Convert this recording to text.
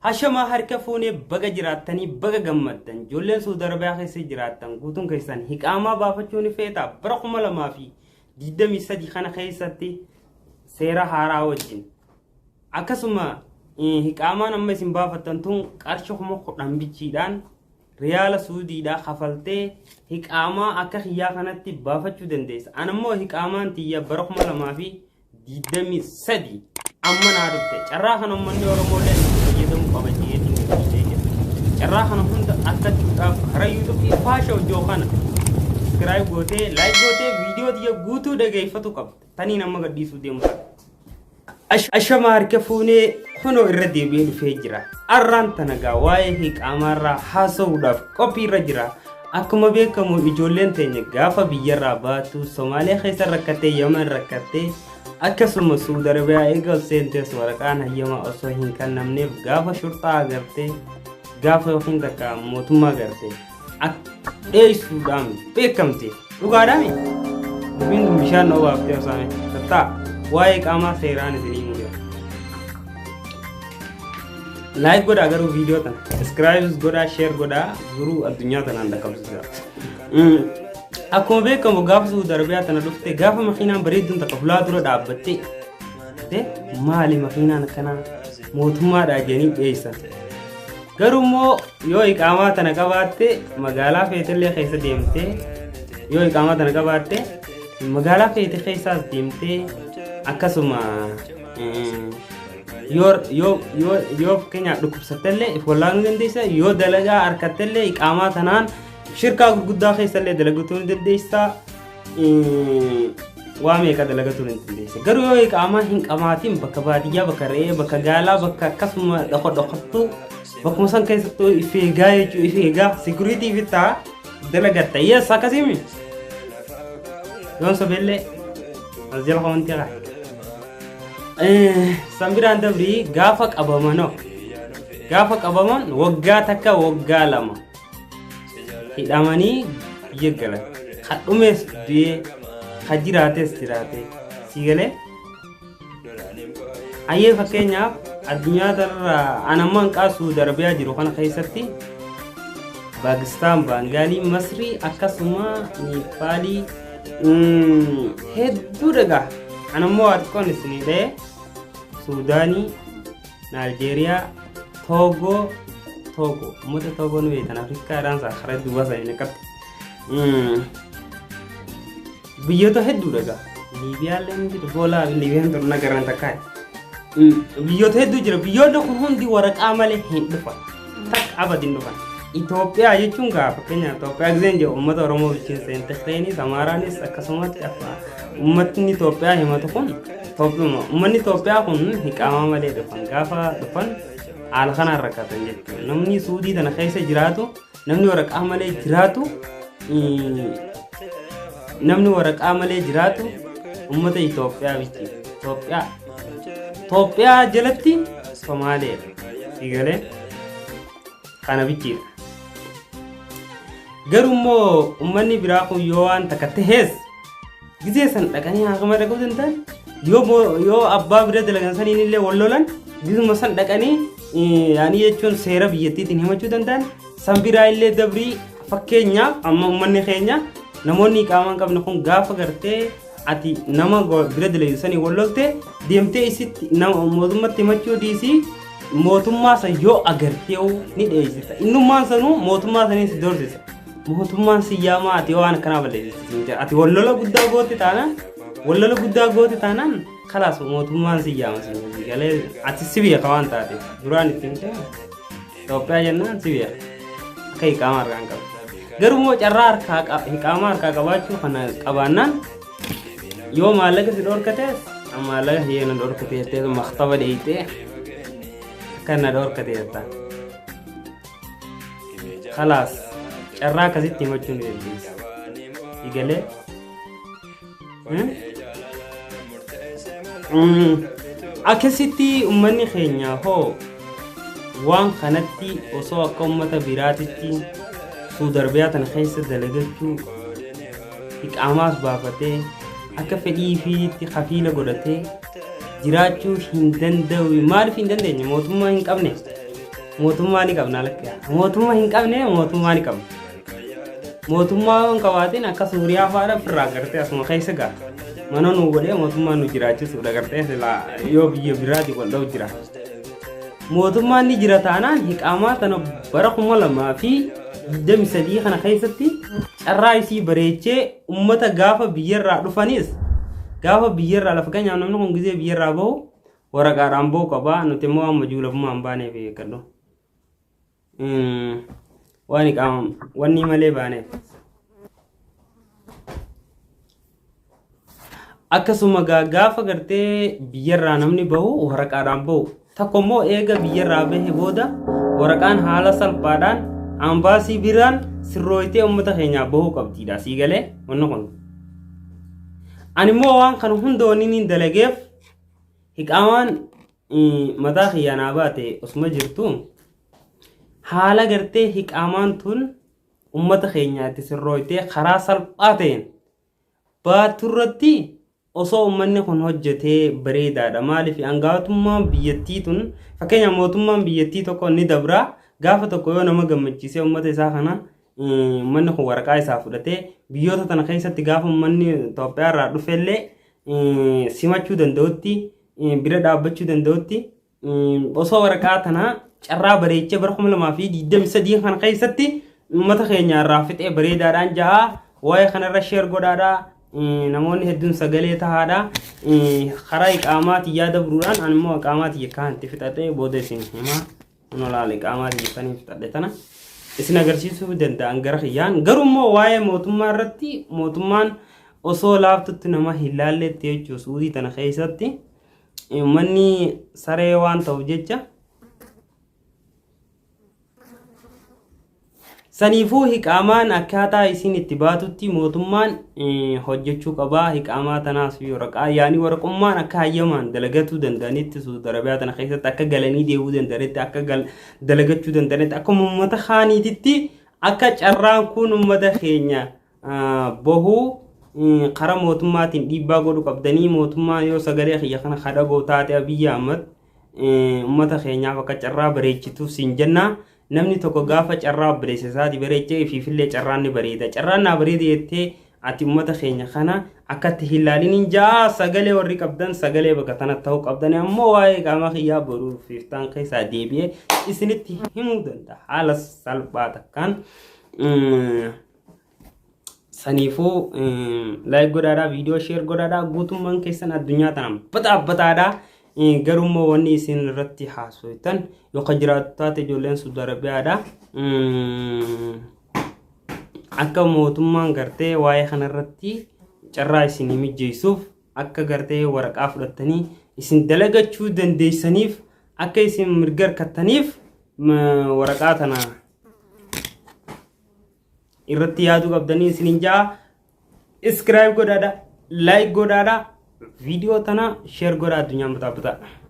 Ashamaa harka fuunee, baga jiraattanii, baga gammaddan. Ijoolleen Suudi Arabiyaa keessa jiraattan guutuun keessan hiqaamaa baafachuu ni feetaa? Bara 2023 kana keessatti seera haaraa wajjin akkasuma hiqaamaan amma isin baafattan tun qarshii 10,000 bichiidhaan riyaala Suudiidhaa kafaltee hiqaamaa akka kiyyaa kanatti baafachuu dandeessa. Anammoo hiqaamaan tiyya bara 2023 amma naa dhufte. Carraa kana uummanni Oromoolee itti fayyadamuu qaba jedheetiin gadhiisee jira. Carraa kana hunda argachuudhaaf karaa YouTubeii Faasha Hojii kana subscribe gootee, like gootee, viidiyoo tiyya guutuu dhageeffatu qabda. Taniin amma gadhiisuu deemu sana. Ashama harka fuunee, kunoo irra deebi'ee dhufee jira. Arraan tanagaa waa'ee hiqaamaarraa haasa'uudhaaf qophii irra jira. Akkuma beekamu ijoolleen teenya gaafa biyyarraa baatu Somaaliyaa keessa rakkattee, Yaman rakkattee, akkasuma Suudi Arabiyaa eega ol seentees waraqaan hayyamaa osoo hin kennamneef gaafa shurxaa agartee, gaafa yookiin takka mootummaa agartee dheessuudhaan beekamte. Dhugaadhaami? Dubbiin tun bishaan na obaaftee osaame. Tattaa waa'ee qaamaa seeraan isinii mudee. Like godhaa garuu viidiyoo tana. Subscribe godhaa, share godhaa, guruu addunyaa tanaan dhaqqabsiisa. Akkuma beekamu gaafa Suudi Arabiyaa tana dhufte, gaafa makiinaan bareedduun takka hulaa dura dhaabbattee maali makiinaan akkanaa, mootummaadhaa jedhanii dhiyeessan. Garuu immoo yoo iqaamaa tana qabaatte magaalaa feetellee keessa deemtee, yoo iqaamaa tana qabaatte magaalaa feete keessaas deemtee, akkasuma yoo yoo yoo yoo fakkeenyaaf dhukkubsattellee if wallaanuu dandeessa, yoo dalagaa harkattellee iqaamaa tanaan shirkaa gurguddaa keessallee dalagatuu ni dandeessa. Waa meeqa dalagatuu ni dandeessa. Garuu yoo iqaamaa hin qabaatin bakka baadiyyaa, bakka re'ee, bakka gaalaa, bakka akkasuma dhoko dhokattuu, bakkuma san keessattuu if eegaa jechuun if eegaa security fi ta'a dalagatta. Yes, akkasiimi. Yoon sobeellee as jala komantii haa. San biraan dabrii gaafa qabamanoo gaafa qabaman waggaa 1 waggaa 2 hidhamanii biyya galan. Ka dhumees du'ee, ka jiraates jiraate. Si galee? Ayyee, fakkeenyaaf addunyaa tanarraa an amma hanqaa Suudi Arabiyaa jiru kana keessatti Paakistaan, Baangaalii, Masrii, akkasuma Neepaalii hedduu dhagaa. An ammoo waa xiqqoon isinii dha'e: Suudaanii, Naayijeeriyaa, Toogoo, Toogoo, uummata Toogoo ni beektan, Afrikaadhaan isaa karaa duwwaa isaanii naqatte. Biyyoota hedduu dhagaa. Liibiyaallee ni jiru. Boolaa Liibiyaan turna garan takkaa. Biyyoota hedduu jira. Biyyoonni kun hundi waraqaa malee hin dhufan. Takka abadi hin dhufan. Itoophiyaa jechuun gaa fakkeenyaaf Itoophiyaa giseen jedhu uummata Oromoo bulchiinsa hin Tigreenis, Amaaraanis, akkasumatti uummatni Itoophiyaa himatu kun Itoophiuma. Uummanni Itoophiyaa kun hiqaamaa malee dhufan. Gaafa dhufan haala kanaan rakkatan jechuudha. Namni Suudii tana keessa jiraatu, namni waraqaa malee jiraatu, namni waraqaa malee jiraatu uummata Itoophiyaa bichi. Itoophiyaa. Itoophiyaa jalatti Somaaleedha. Sigalee kana bichiidha. Garuu immoo uummanni biraa kun yoo waan takka tahees gizee san dhaqanii haakama dhaquu danda'an, yoo abbaa bira dalagan saniin illee wal lolan gizuma san dhaqanii yaanii jechuun seera biyyattiitiin himachuu danda'an. San biraa illee dabrii, fakkeenyaaf amma uummanni keenya namoonni qaama hin qabne kun gaafa gartee ati nama bira dalagu sanii wal lolte deemtee isitti nama mootummatti himachuu dhiisii, mootummaa san yoo agartee ni dheessita. Innummaan sanuu mootummaa sanii si doorsisa. Mootummaan si yaamaa, ati waan akkanaa balleessite. Ati wal lola guddaa goote taanaan, wal lola guddaa goote taanaan, kalaas mootummaan si yaama si galee, ati si beeka waan taateef duraan ittiin ta'e Itoophiyaa jennaan si beeka. Akka hiqaamaa harkaa hin qabdu. Garuu immoo carraa harkaa hiqaamaa harkaa qabaachuu kana qabaannaan yoo maallaqa si dhorkates, maallaqa kiyya na dhorkate jettee maktaba dheeyxee akka na dhorkate jetta. Kalaas carraa akkasitti himachuu ni dandeessa. Igalee. Akkasitti uummanni keenya hoo waan kanatti osoo akka uummata biraatitti Suudi Arabiyaa tana keessa dalagachuu iqaamaas baafatee akka fedhii ifiitti kafiila godhatee jiraachuu hin danda'u. Maaliif hin dandeenye? Mootummaa hin qabne. Mootummaa ni qabna lakki. Mootummaa hin qabne, mootummaa ni qabna. Mootummaa yoo hin qabaatin akka Suuriyaa fa'aadha ofirraa gartee asuma keessa gaa. Mana nu godhee mootummaa nu jiraachisuudha gartee silaa yoo biyya biraati wal dha'u jira. Mootummaan ni jira taanaan hiqaamaa tana bara 2023 kana keessatti carraa isii bareechee ummata gaafa biyyarraa dhufanis, gaafa biyyarraa lafa keenyaaf namni kun gizee biyyarraa bahu waraqaadhaan bahu qaba. Nuti immoo amma juulafummaa hin baaneef eeggadhu. Waan iqaama wanni malee baaneef. Akkasuma gaafa gartee biyyarraa namni bahu waraqaadhaan bahu. Tokko immoo eega biyyarraa bahe booda waraqaan haala salphaadhaan ambaasii biraan sirrooytee uummata keenyaa bahuu qabdiidha. Sii galee wanni kun. Ani immoo waan kana hunda wanni inni dalageef hiqaamaan mataa kiyyaa naa baate osuma jirtu haala gartee hiqaamaan tun uummata keenyaatti sirrooytee karaa salphaa ta'een baaturratti osoo uummanni kun hojjetee bareedaadha. Maaliif hangaatummaan biyyattii tun, fakkeenya mootummaan biyyattii tokko ni dabra, gaafa tokko yoo nama gammachiisee uummata isaa kana uummanni kun waraqaa isaa fudhatee biyyoota tana keessatti gaafa uummanni Itoophiyaa irraa dhufellee simachuu danda'utti, bira dhaabbachuu danda'utti, osoo waraqaa tana carraa bareechee bara 2023 kana keessatti uummata keenya irraa fixee bareedaadhaan ja'a. Waa'ee kanarra share godhaadha. Namoonni hedduun sagalee tahaadha. Karaa iqaamaa tiyyaa dabruudhaan ani immoo iqaamaa tiyya kaan itti fixadhee booda isin himaa. Kun olaala iqaamaa tiyya kan fixadhe tana isin agarsiisuu danda'an gara kiyyaan. Garuu immoo waa'ee mootummaa irratti mootummaan osoo laaftutti nama hin laalletti jechuun Suudii tana keessatti uummanni saree waan ta'uuf jecha. Saniifuu hiqaamaan akkaataa isin itti baatutti mootummaan hojjechuu qabaa. Hiqaamaa tanaas fi waraqaa yaanii waraqummaan akka hayyamaan dalagatuu danda'anitti, Suudi Arabiyaa tana keessatti akka galanii deebi'uu danda'anitti, akka dalagachuu danda'anitti, akka uummata kaaniititti akka carraan kun uummata keenya bahuu karaa mootummaatiin dhiibbaa godhu qabdanii. Mootummaa yoo sagalee kiyya kana kadhagoo taate, Abiyyi Ahmad, uummata keenyaaf akka carraa bareechituuf siin jenna. Namni tokko gaafa carraa obboleessa isaati bareechee ifiifillee carraan ni bareeda. Carraan naa bareeda jettee ati uummata keenya kana akkatti hin laaliniin ja'a. Sagalee warri qabdan sagalee bakka tana ta'uu qabdan. Ammoo waa'ee qaama kiyyaa boruu fiiftaan keessaa deebi'ee isinitti himuu danda'a haala salphaa takkaan. Saniifuu like godhaadhaa, viidiyoo share godhaadhaa, guutummaan keessan addunyaa tanaan bataa bataadhaa. Garuu immoo wanni isin irratti haasoftan yookaan jiraattu taate ijoolleen Saudi Arabiyaadha. Akka mootummaan gartee waa'ee kanarratti carraa isinii mijeessuuf, akka gartee waraqaa fudhattanii isin dalagachuu dandeessaniif, akka isin mirga harkattaniif waraqaa tana irratti yaaduu qabdanii isinin ja'a. Subscribe godhaadha, like godhaadha, viidiyoo tana share godhaa, addunyaan bataa bataa.